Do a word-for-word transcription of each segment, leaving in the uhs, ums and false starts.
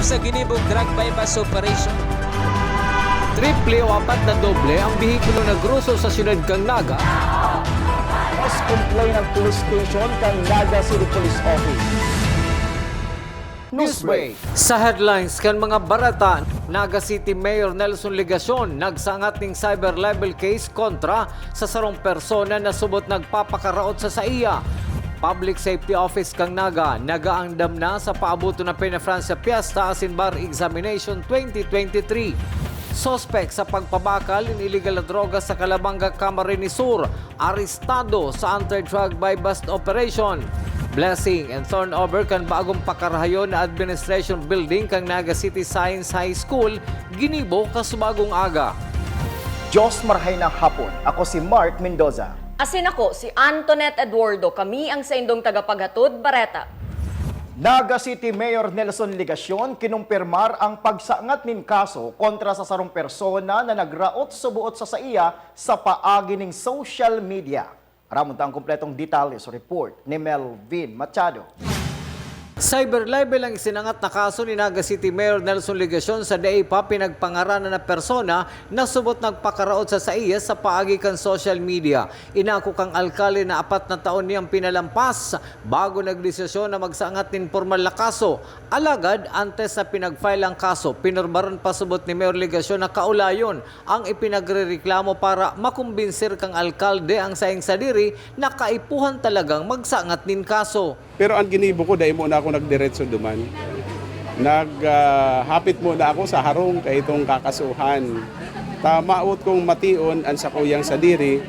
Sa ginibong drug buy-bust operation. Triple o apat na doble ang behikulo na groso sa siyudad kan Naga. Mas complain ang police station kan Naga City Police Office. Newsbreak. Sa headlines kan mga bareta, Naga City Mayor Nelson Legacion nagsangat ning cyber libel case kontra sa sarong persona na subot nagpapakaraot sa saiya. Public Safety Office kan Naga nagaandam na sa paaboton na Peñafrancia Fiesta asin Bar Examination twenty twenty-three. Suspek sa pagpabakal nin iligal na droga sa Calabanga, Camarines Sur, arestado sa anti-drug buy-bust operation. Blessing and turnover kan bagong pakarahayon na administration building kan Naga City Science High School ginibo kasubagong aga. Diyos marhay na hapon. Ako si Mark Mendoza. Asin ako, si Antoinette Eduardo. Kami ang saindong tagapaghatod, Bareta. Naga City Mayor Nelson Legacion kinumpirmar ang pagsangat nin kaso kontra sa sarong persona na nagraot suboot sa saiya sa paagi ning social media. Aramon ta ang kompletong detalye sa report ni Melvin Machado. Cyber libel ang isinangat na kaso ni Naga City Mayor Nelson Legacion sa dai pa pinagpangaranan na persona na subot nagpakaraot sa saiya sa paagi kan social media. Inako kang alkalde na apat na taon niyang pinalampas bago nagdesisyon na magsangat nin pormal na kaso. Alagad, antes na pinag-file ang kaso, pinurbaran pa subot ni Mayor Legacion na kaulayon ang ipinagrereklamo para makumbinsir kang alkalde ang saing sadiri na kaipuhan talagang magsangat nin kaso. Pero ang ginibo ko, dai muna ako nagdiretso duman. Nag, ah, hapit muna ako sa harong kaitong kakasuhan. Ta, maot kong mation an sakuyang sadiri,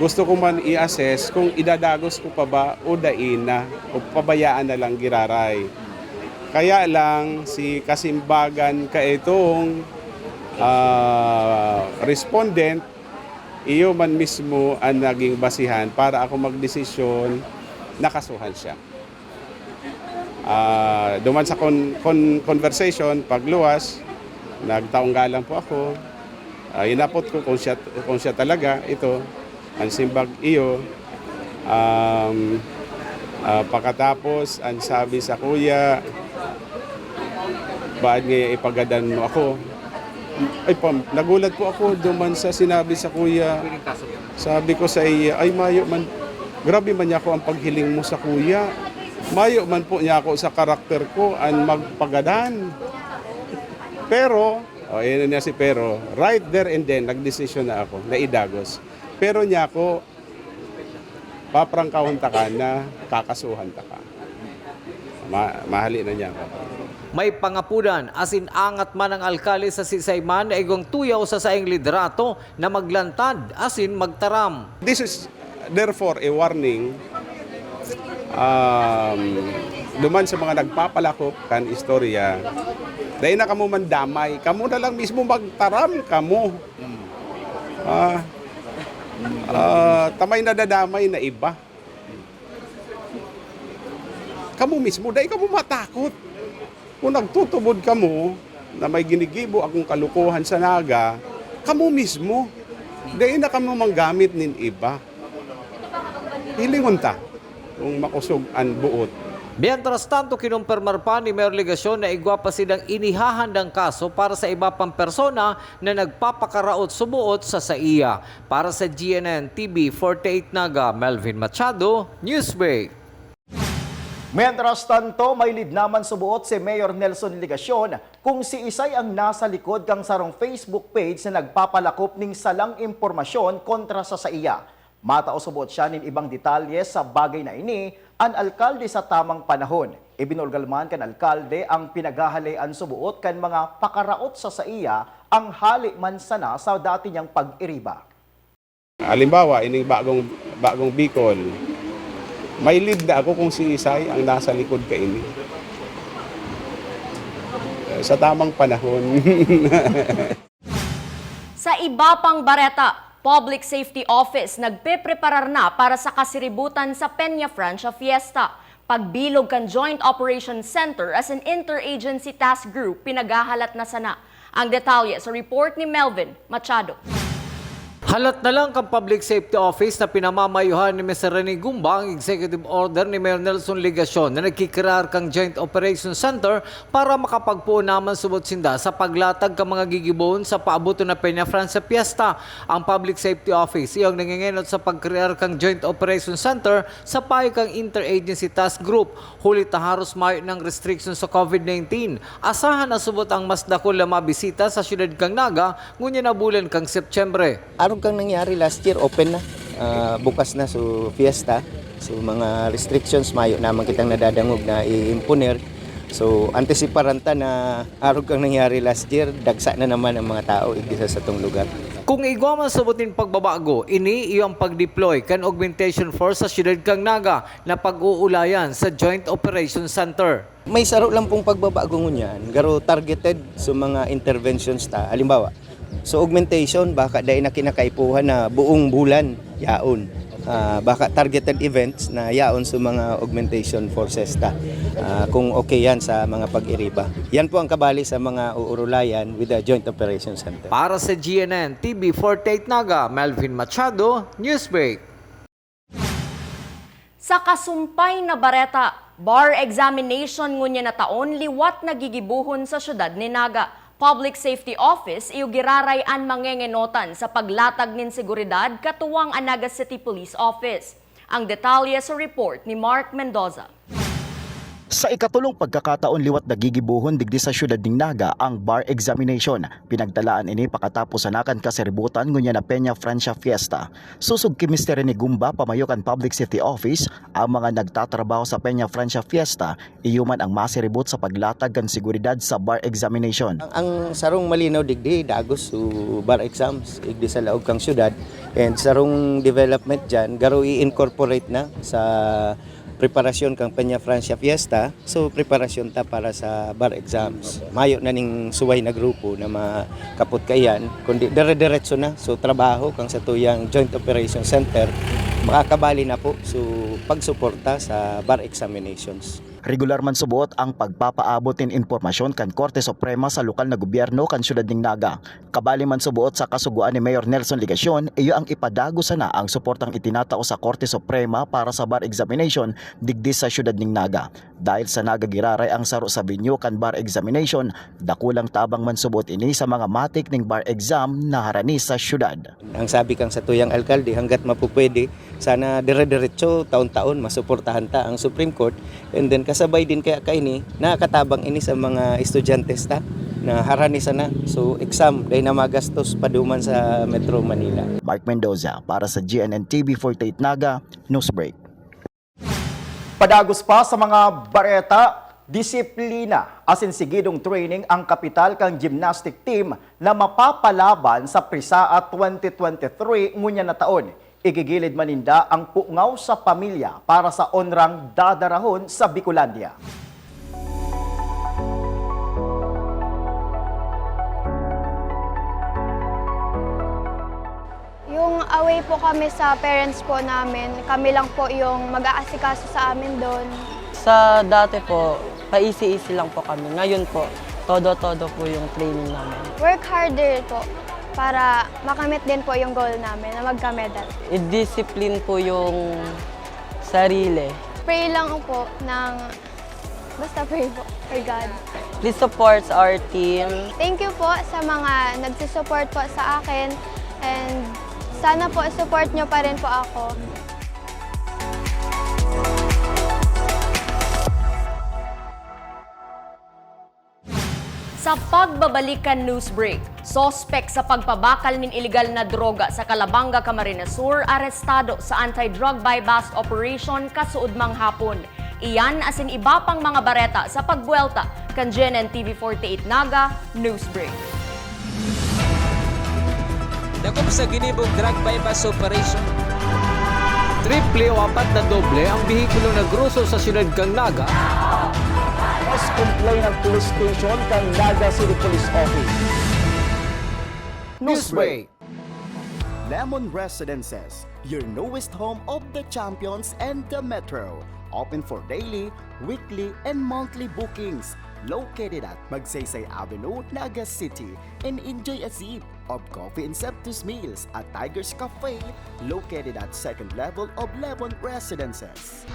gusto ko man i-assess kung idadagos ko pa ba o dai na, o pabayaan na lang giraray. Kaya lang, si kasimbagan kaitong, ah, respondent, iyo man mismo ang naging basihan para ako magdesisyon na kasuhan siya. Ah, duman sa con-, con-, conversation, pagluwas, nagtaong galang po ako. Ah, inapot ko kung siya, kung siya talaga ito, ang simbag iyo. Um, ah, pakatapos, ang sabi sa kuya, "Baad ngaya ipagadan mo ako?" Ay, pam-, nagulat po ako duman sa sinabi sa kuya. Sabi ko sa iya, "Ay, mayo man, grabe man niya ako ang paghiling mo sa kuya. Mayo man po niya ako sa karakter ko an magpagadan." Pero, o, yun niya si pero, right there and then, nagdesisyon na ako na idagos. Pero niya ako, paprangkahon taka na kakasuhan taka. Ma-, mahali na niya ako. May pangapudan asin angat man ang alkalde sa sisay man na igwang tuyaw sa saing liderato na maglantad asin magtaram. This is therefore a warning, um, duman sa mga nagpapalakop kan istorya. Dai na kamo mandamay, kamo na lang mismo magtaram kamo. Ah, ah, ta may nadadamay na iba. Kamo mismo, dai kamo matakot. Kung nagtutubod kamo na may ginigibo akong kalokohan sa Naga, kamo mismo, dai na kamo manggamit nin iba. Hilingon ta kung makosog an boot. Mientras tanto, kinumpirmar pa ni Mayor Legacion na igwa pa sinang inihahandang kaso para sa iba pang persona na nagpapakaraot suboot sa saiya. Para sa G N N T V forty-eight Naga, Melvin Machado, Newsbreak. Mientras tanto, may lead naman suboot si Mayor Nelson Legacion kung siisay ang nasa likod kan sarong Facebook page na nagpapalakop nin salang impormasyon kontra sa saiya. Matao suboot siya nin ibang detalye sa bagay na ini an alkalde sa tamang panahon. Ibinulgal man kan alkalde ang pinaghahalean suboot kan mga pakaraot sa saiya, ang hale man sana sa dati niyang pag-iriba. Halimbawa, ining bagong, bagong Bicol, may lead na ako kung siisay ang nasa likod kaini. Sa tamang panahon. Sa iba pang bareta, Public Safety Office nagpepreparar na para sa kasiributan sa Peñafrancia Fiesta. Pagbilog kan Joint Operations Center asin Interagency Task Group, pinaghahalat na sana. Ang detalye sa report ni Melvin Machado. Halat na lang kan Public Safety Office na pinamamayuhan ni Mister Rene Gumba ang executive order ni Mayor Nelson Legacion na nagkikrear kan Joint Operation Center para makapagpoon naman subot sinda sa paglatag kan mga gigibohon sa paaboton na Peña Francia Fiesta. Ang Public Safety Office iyo ang nangengenot sa pagkrear kan Joint Operation Center sa payo kan Interagency Task Group, huli ta haros mayo nang restriction sa COVID nineteen. Asahan na subot ang mas dakul na mabisita sa siyudad kan Naga ngunyan na bulan kan Setyembre. Arog kang nangyari last year, open na. Ah, bukas na, so fiesta. So mga restrictions, mayo naman kitang nadadangog na i-imponer. So antisiparan ta na arog kang nangyari last year, dagsa na naman ang mga tao igdi sa satong lugar. Kung igwa man subot nin pagbabago, ini iyo ang pag-deploy kan augmentation force sa siyudad kan Naga na pag-uulayan sa Joint Operation Center. May saro lang pong pagbabago ngunyan, garo targeted sa mga interventions ta. Halimbawa, so augmentation, baka dai na kinakaipuhan na buong bulan yaon. Ah, baka targeted events na yaon sa mga augmentation forces ta. Ah, kung okay yan sa mga pag-iriba. Yan po ang kabali sa mga uurulayan with the Joint Operation Center. Para sa G N N T V forty-eight Naga, Melvin Machado, Newsbreak. Sa kasumpay na bareta, bar examination ngunyan na taon liwat na gigibohon sa siyudad nin Naga. Public Safety Office iyo giraray an mangengenotan sa paglatag nin seguridad katuwang an Naga City Police Office. Ang detalye sa report ni Mark Mendoza. Sa ikatulong pagkakataon liwat na gigibohon digdi sa siyudad nin Naga ang bar examination. Pinagtalaan ini pakatapos sana kan kasaributan ngunyan na Peña Francia Fiesta. Sosog ki Mister Rene Gumba, pamayo kan Public Safety Office, ang mga nagtatrabaho sa Peña Francia Fiesta, iyo man ang masiribot sa paglatag kan seguridad sa bar examination. Ang, ang sarong malinaw digdi, dagos su bar exams, igdi sa laog kang syudad, and sarong development dyan, garo i-incorporate na sa preparasyon kang Peña Francia Fiesta, so preparasyon ta para sa bar exams. Mayo na ning suway na grupo na makapot kaiyan, kundi dire-diretso na. So trabaho kang sa tuyang Joint Operation Center, makakabali na po. So pagsuporta sa bar examinations. Regular man subot ang pagpapaabot nin impormasyon kan Korte Suprema sa lokal na gobyerno kan siyudad nin Naga. Kabali man subot sa kasugoan ni Mayor Nelson Legacion, iyo ang ipadagos sana ang suportang itinatao sa Korte Suprema para sa bar examination digdi sa siyudad nin Naga. Dahil sa Naga giraray ang saro sa venue kan bar examination, dakulang tabang man subot ini sa mga matik ning bar exam na harani sa siyudad. Ang sabi kang sa tuyang alkalde, hanggat mapupwede, sana dire-diretso, taon-taon, masuportahan ta ang Supreme Court. And then kasabay din kaya kaini, nakakatabang ini sa mga estudyante ta na harani sana. So exam, dai na magastos pa duman sa Metro Manila. Mark Mendoza para sa G N N T V forty-eight Naga, Newsbreak. Padagos pa sa mga bareta, disiplina asin sigidong training ang kapital kan gymnastic team na mapapalaban sa PRISAA twenty twenty-three ngunyan na taon. Igigilid man ninda ang pungaw sa pamilya para sa onrang dadarahon sa Bicolandia. Yung away po kami sa parents po namin, kami lang po yung mag-aasikaso sa amin doon. Sa dati po, paisi-isi lang po kami. Ngayon po, todo-todo po yung training namin. Work harder po para makamit din po yung goal namin na magka-medal. I-discipline po yung sarili. Pray lang po ng, basta pray po for God. Please support our team. Thank you po sa mga nagsusupport po sa akin, and sana po support nyo pa rin po ako. Sa pagbabalik kan Newsbreak, suspek sa pagpabakal nin iligal na droga sa Calabanga, Camarines Sur, arestado sa anti-drug buy-bust operation kasuodmang hapon. Iyan asin iba pang mga bareta sa pagbuwelta kan G N N T V forty-eight Naga Newsbreak. Dakop sa ginibong drug buy-bust operation. Triple o apat na doble ang behikulo na groso sa siyudad kan Naga. Mas complain ang police station kan Naga City Police Office. Newsbreak. Lemon Residences, your newest home of the champions and the metro. Open for daily, weekly, and monthly bookings. Located at Magsaysay Avenue, Naga City. And enjoy a zip of Coffee and Septus Meals at Tiger's Cafe, located at second level of Lemon Residences.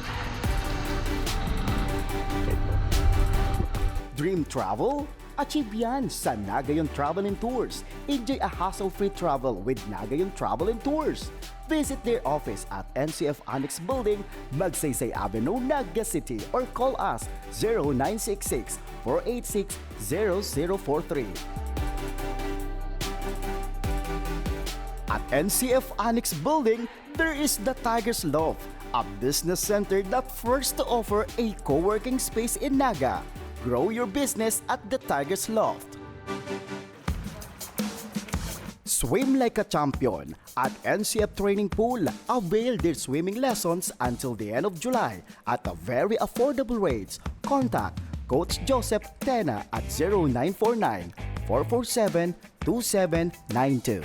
Dream Travel? Achieve yan sa Nagayon Travel and Tours. Enjoy a hassle-free travel with Nagayon Travel and Tours. Visit their office at N C F Annex Building, Magsaysay Avenue, Naga City, or call us zero nine six six, four eight six, zero zero four three. At N C F Annex Building, there is the Tiger's Loft, a business center that first to offer a co-working space in Naga. Grow your business at the Tiger's Loft. Swim like a champion at N C F Training Pool. Avail their swimming lessons until the end of July at a very affordable rates. Contact Coach Joseph Tena at zero nine four nine, four four seven, two seven nine two.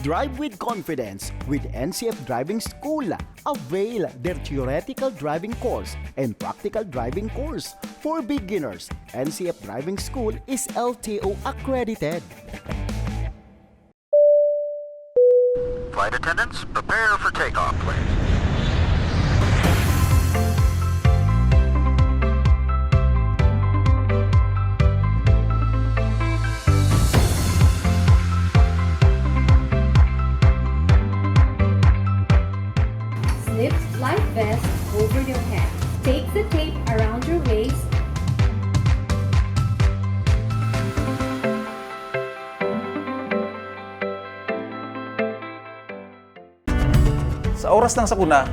Drive with confidence with N C F Driving School. Avail their theoretical driving course and practical driving course for beginners. N C F Driving School is L T O accredited. Flight attendants, prepare for takeoff, please. Slip life vest over your head. Take the tape around your waist. Sa oras ng sakuna,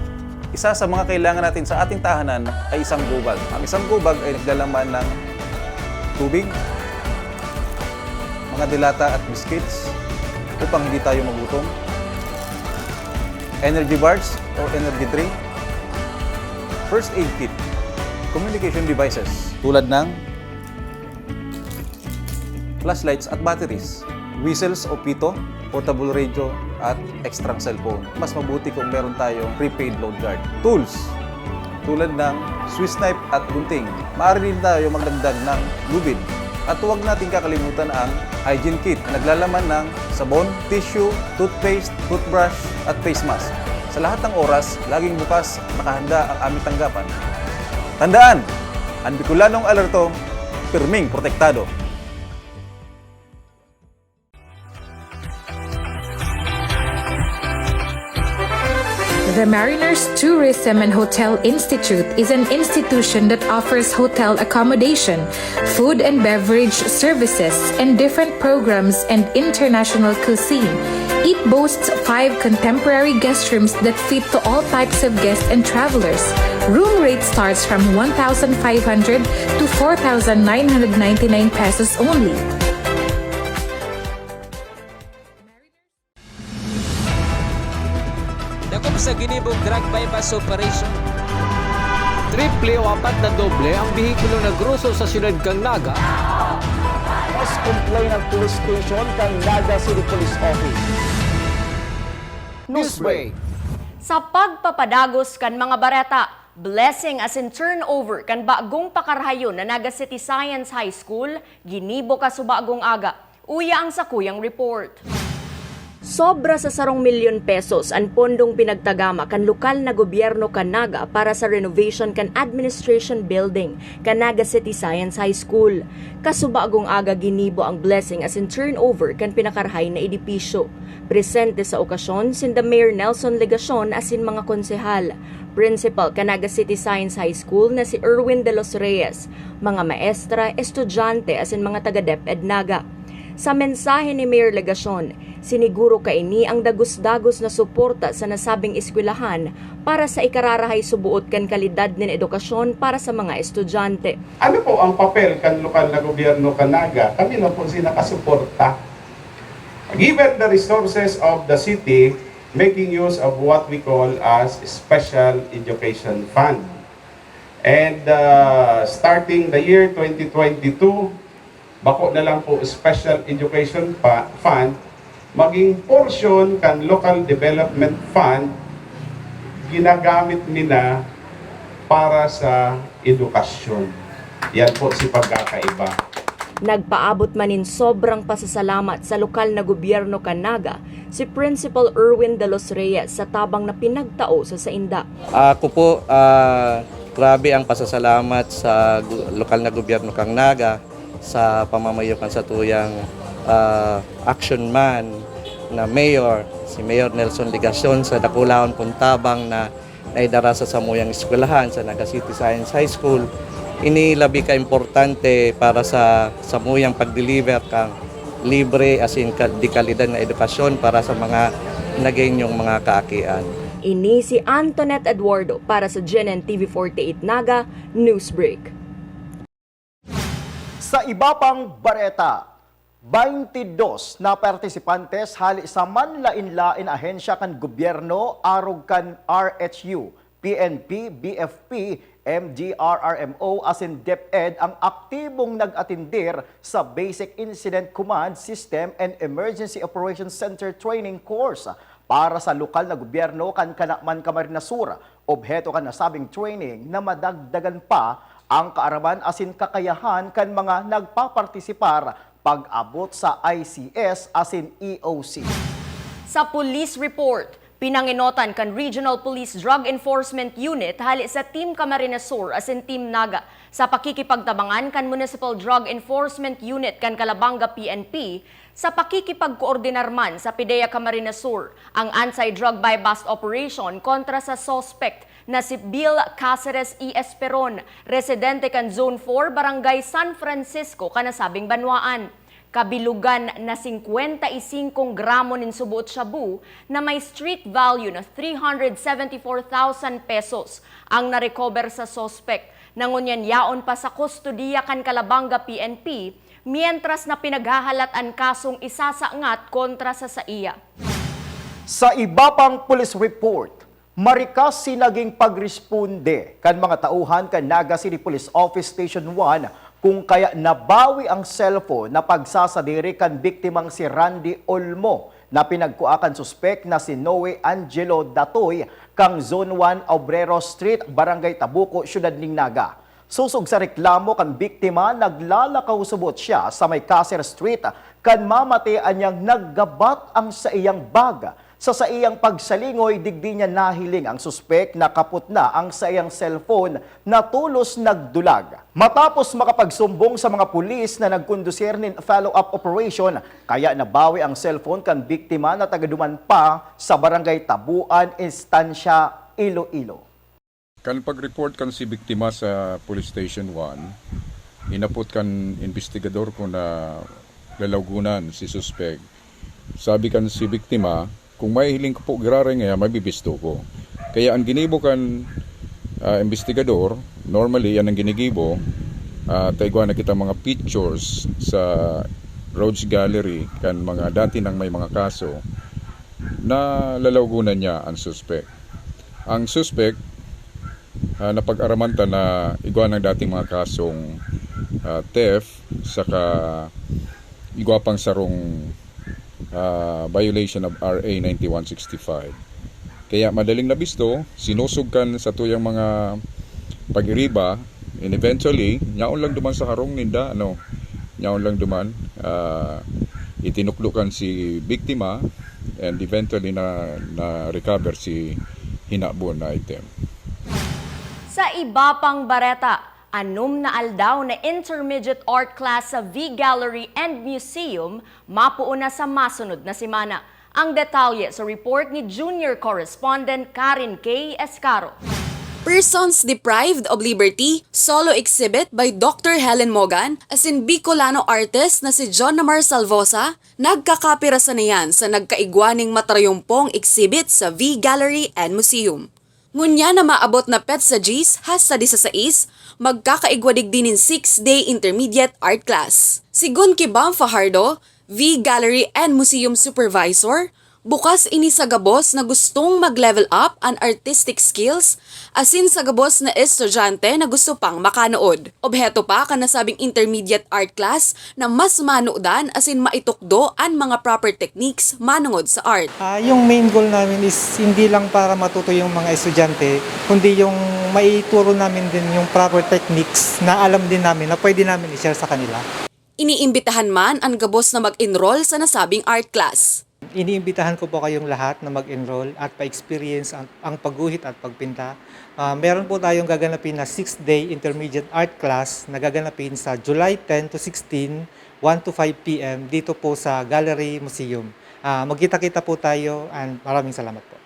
isa sa mga kailangan natin sa ating tahanan ay isang gobag. Ang isang gobag ay naglalaman ng tubig, mga delata at biscuits upang hindi tayo magutom, energy bars or energy drink, first aid kit, communication devices tulad ng flashlights at batteries, whistles o pito, portable radio, at extrang cellphone. Mas mabuti kung meron tayong prepaid load guard. Tools, tulad ng Swiss knife at gunting. Maaari rin tayo magdagdag ng lubid. At huwag nating kakalimutan ang hygiene kit na naglalaman ng sabon, tissue, toothpaste, toothbrush, at face mask. Sa lahat ng oras, laging bukas, nakahanda ang aming tanggapan. Tandaan, ang Bicolanong alerto, pirming protektado. The Mariners Tourism and Hotel Institute is an institution that offers hotel accommodation, food and beverage services, and different programs and international cuisine. It boasts five contemporary guest rooms that fit to all types of guests and travelers. Room rate starts from one thousand five hundred to four thousand nine hundred ninety-nine pesos only. Dakop sa ginibong drug buy-bust operation. Triple o apat na doble ang behikulo na groso sa siyudad kan Naga. Mas complain ang police station kan Naga City Police Office. Newsbreak. Sa pagpapadagos kan mga bareta, blessing asin turnover kan bagong pakarahayon na Naga City Science High School, ginibo kasubagong aga. Uya ang sakuyang report. Sobra sa sarong milyon pesos an pondong pinagtagama kan lokal na gobyerno kan Naga para sa renovation kan administration building kan Naga City Science High School. Kasubagong aga ginibo ang blessing asin turnover kan pinakarahay na edipisyo. Presente sa okasyon sinda Mayor Nelson Legacion asin mga konsehal. Principal kan Naga City Science High School na si Erwin de los Reyes, mga maestra, estudyante asin mga taga DepEd Naga. Sa mensahe ni Mayor Legacion, siniguro kaini ang dagos-dagos na suporta sa nasabing eskwelahan para sa ikararahay suboot kan kalidad nin edukasyon para sa mga estudyante. Ano po ang papel kan lokal na gobyerno kan Naga? Kami lang po si nakasuporta. Given the resources of the city, making use of what we call as Special Education Fund. And, uh, starting the year twenty twenty-two, bako na lang po Special Education Pa-, Fund, maging portion kan Local Development Fund, ginagamit mi na para sa edukasyon. Yan po si pagkakaiba. Nagpaabot man nin sobrang pasasalamat sa lokal na gobyerno kan Naga si Principal Erwin de los Reyes sa tabang na pinagtao sa sainda. Ako po, ah, grabe ang pasasalamat sa gu- lokal na gobyerno kan Naga sa pamamayo kan satuyang, ah, action man na mayor, si Mayor Nelson Legacion, sa dakulaon pong tabang na naidara sa samuyang eskwelahan, sa Naga City Science High School. Ini labi ka importante para sa samuyang pag-deliver kan libre asin ka- de kalidad na edukasyon para sa mga Nagueñong mga kaakian. Ini si Antoinette Eduardo para sa G N N T V forty-eight Naga Newsbreak. Sa iba pang bareta, baynte dos na partisipantes hali sa manlaen-laen ahensya kan gobyerno, arog kan R H U, P N P, B F P, M D R R M O asin DepEd ang aktibong nag-atindir sa Basic Incident Command System and Emergency Operations Center Training Course para sa lokal na gobyerno kan Canaman, Camarines Sur. Obheto kan nasabing training na madagdagan pa ang kaaraman asin kakayahan kan mga nagpapartisipar pag-abot sa I C S asin E O C. Sa police report, pinangenotan kan Regional Police Drug Enforcement Unit hali sa Team Camarines Sur asin Team Naga sa pakikipagtabangan kan Municipal Drug Enforcement Unit kan Calabanga P N P sa pakikipagkoordinar man sa PDEA Camarines Sur ang anti-drug buy-bust operation kontra sa suspect na si Bill Caceres y Esperon, residente kan Zone four, Barangay San Francisco, kan nasabing banwaan. Kabilugan na singkwenta y singko gramo nin suboot shabu na may street value na three hundred seventy-four thousand pesos ang na-recover sa suspect, na ngunyan yaon pa sa kustodiya kan Calabanga P N P, mientras na pinaghahalat an kasong isasangat kontra sa saiya. Sa iba pang police report, marikas si naging pagresponde kan mga tauhan kan Naga City Police Office Station one kung kaya nabawi ang cellphone na pagsasadiri kan biktimang si Randy Olmo na pinagkua kan suspek na si Noe Angelo Datoy kan Zone one Obrero Street, Barangay Tabuco, Siyudad nin Naga. Sosog sa reklamo kan biktima, naglalakaw subot siya sa may Cacer Street kan mamatian niyang naggabat ang saiyang bag. Sa saiyang pagsalingoy, digdi niya nahiling ang suspek na kapot na ang saiyang cellphone na tolos nagdulag. Matapos makapagsumbong sa mga pulis na nagkondusir nin follow-up operation, kaya nabawi ang cellphone kan biktima na taga-duman pa sa Barangay Tabuan, Estancia, Iloilo. Kan pag-report kan si biktima sa Police Station one, inapot kan imbestigador ko na lalawgunan si suspek. Sabi kan si biktima, "Kung mahihiling ko po giraray ngaya, mabibisto ko." Kaya ang ginibo kan, ah, imbestigador, normally, yan ang ginigibo, ah, ta igwa na kita mga pictures sa Rogues Gallery kan mga dati nang may mga kaso, na lalawgunan niya ang suspek. Ang suspek, ah, napag-araman ta na igwa ng dating mga kasong, ah, theft, saka igwa pang sarong, ah, violation of R A ninety-one sixty-five. Kaya madaling nabisto, sinusugkan sa tuyang mga pag-iriba, and eventually, nyaon lang duman sa harong ninda, ano, nyaon lang duman, ah, itinukdo kan si biktima, and eventually na, na-recover si hinabon na item. Sa iba pang bareta, anom na aldaw na intermediate art class sa V Gallery and Museum mapuon na sa masunod na semana. Ang detalye sa report ni junior correspondent Karen K Escaro. Persons Deprived of Liberty, solo exhibit by Doctor Helen Mogan, asin Bicolano artist na si John Namar Salvosa, nagkakapirasan na yan sa nagkaigwa ning matrayumpong exhibit sa V Gallery and Museum. Ngunyan na maabot na petsa dyes hasta disasais, magkakaigwa digdi nin six-day intermediate art class. Sigon ki Bam Fajardo, V Gallery and Museum Supervisor, bukas ini sa gabos na gustong mag-level up an artistic skills asin sa gabos na estudyante na gusto pang makanood. Obheto pa kan nasabing intermediate art class na mas manodan asin maitukdo an mga proper techniques manongod sa art. Ah, yung main goal namin is hindi lang para matuto yung mga estudyante, kundi yung maituro namin din yung proper techniques na alam din namin, na pwede namin i-share sa kanila. Iniimbitahan man an gabos na mag-enroll sa nasabing art class. Iniimbitahan ko po kayong lahat na mag-enroll at pa-experience ang, ang pagguhit at pagpinta. Ah, meron po tayong gaganapin na six-day intermediate art class na gaganapin sa July ten to sixteen, one to five p m dito po sa Gallery Museum. Ah, magkita-kita po tayo and maraming salamat po.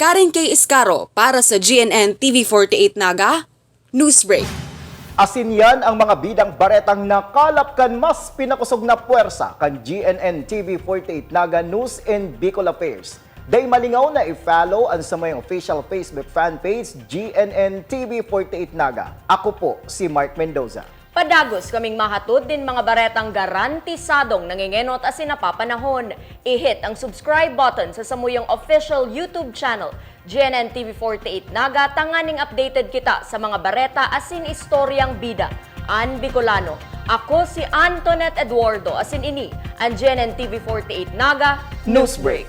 Karen K. Iscaro para sa G N N T V forty-eight Naga, Newsbreak. Asin yan ang mga bidang baretang nakalap kan mas pinakosog na puwersa kan G N N T V forty-eight Naga News and Bicol Affairs. Dai malingaw na i-follow an samuyang official Facebook fan page, G N N T V forty-eight Naga. Ako po si Mark Mendoza. Padagos kaming mahatod nin mga baretang garantisadong nangengenot asin napapanahon. I-hit ang subscribe button sa samuyang official YouTube channel, G N N T V forty-eight Naga, tanganing updated kita sa mga bareta asin istoryang bida an Bicolano. Ako si Antoinette Eduardo, asin ini an G N N T V forty-eight Naga Newsbreak.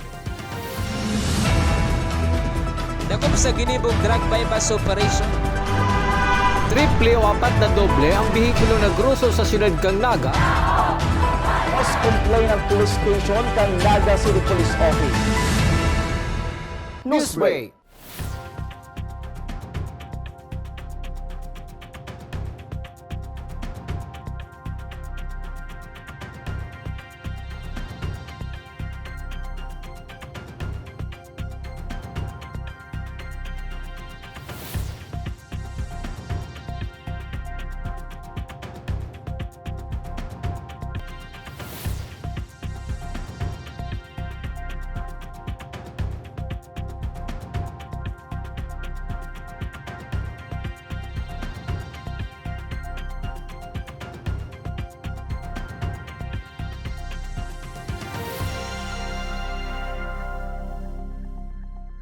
Dakop sa ginibong drug buy-bust operation. Triple o apat na doble ang behikulo na groso sa siyudad kan Naga. Mas complain ang police station kan Naga City Police Office. Newsbreak.